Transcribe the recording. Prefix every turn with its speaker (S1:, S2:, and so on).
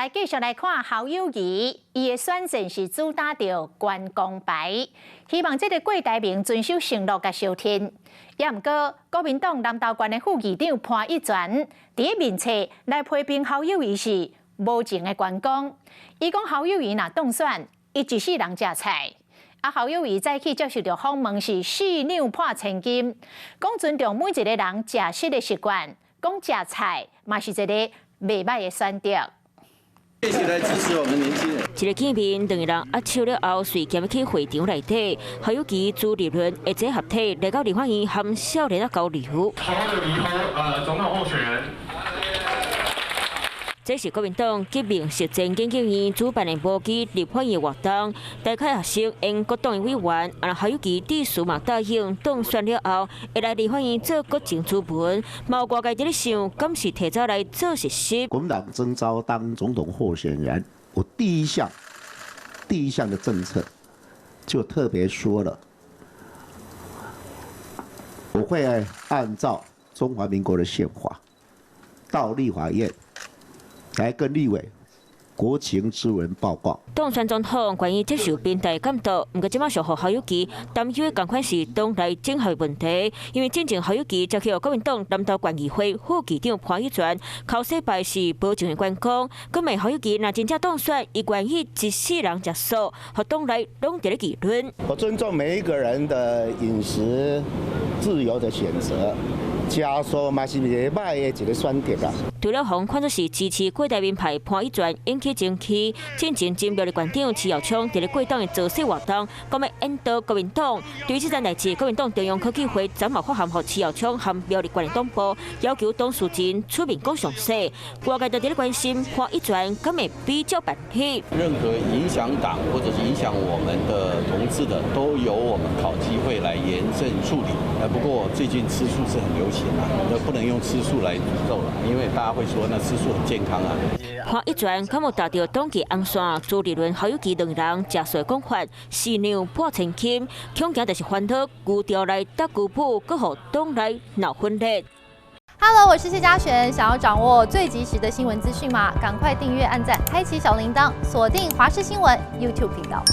S1: 來繼續來看侯友宜，伊的選戰是主打著關公牌，希望這个郭台銘遵守承諾佮相挺。也毋過，國民黨南投縣的副議長潘益全，佇咧面冊來批評侯友宜是無情的關公。伊講侯友宜若當選，伊一世人食菜。啊，侯友宜早起接受著訪問是四兩撥千金，講尊重每一个人食食的習慣，講食菜嘛是一个袂䆀的選擇。
S2: 繼續來支持我們年輕人。
S3: 一个見面，兩个人握手了後，隨行去會場內底。侯友宜、朱立倫會這合體來到立法院和少年仔交流。
S4: 侯友宜總統候選人。
S3: 這是國民黨革命實踐研究院主辦的無機立法院活動，大開學生用國黨的委員，啊，侯友宜致辭嘛答應當選了後，會來立法院做國情諮文，嘛有外界佇咧想，敢是提早來做實習。
S5: 國民黨徵召當總統候選人，我第一項的政策就特別說了，我會按照中華民國的憲法到立法院來跟立委國情諮文報告。
S3: 當選總統願意接受平台監督，毋過這馬上予侯友宜擔憂的仝款是黨內整合問題，因為進前侯友宜接予國民黨南投縣議會副議長潘益全剾洗牌是無情的關公，閣問侯友宜若真正當選，伊願意一世人食素，予黨內攏佇咧議論。
S2: 我尊重每一個人的飲食自由的選擇。食素嘛是袂䆀的一个選擇啊。
S3: 除了予看作是支持郭台銘派潘益全引起爭議，進前前苗栗縣長徐耀昌佇咧郭黨的造勢活動，講欲引導國民黨。對這件代誌，國民黨中央考紀會昨嘛發函予徐耀昌和苗栗縣的黨部，要求董事長出面講詳細。外界都佇咧關心潘益全敢會比照辦理。
S6: 任何影響黨或者是影響我們的同志的，都由我們考紀會來嚴正處理。不過最近吃素是很流行啊，那不能用吃素來詛咒了，因為大家會說那吃素很健康啊。
S3: 潘益全敢有踏著黨旗紅線，朱立倫、侯友宜兩人食素講法，四兩撥千金，恐驚就是煩惱牛牢內搭牛母，閣予黨內鬧分裂。
S7: Hello，我是謝嘉璇，想要掌握最及時的新聞資訊嗎？趕快訂閱、按讚、開啟小鈴鐺，鎖定華視新聞 YouTube 頻道。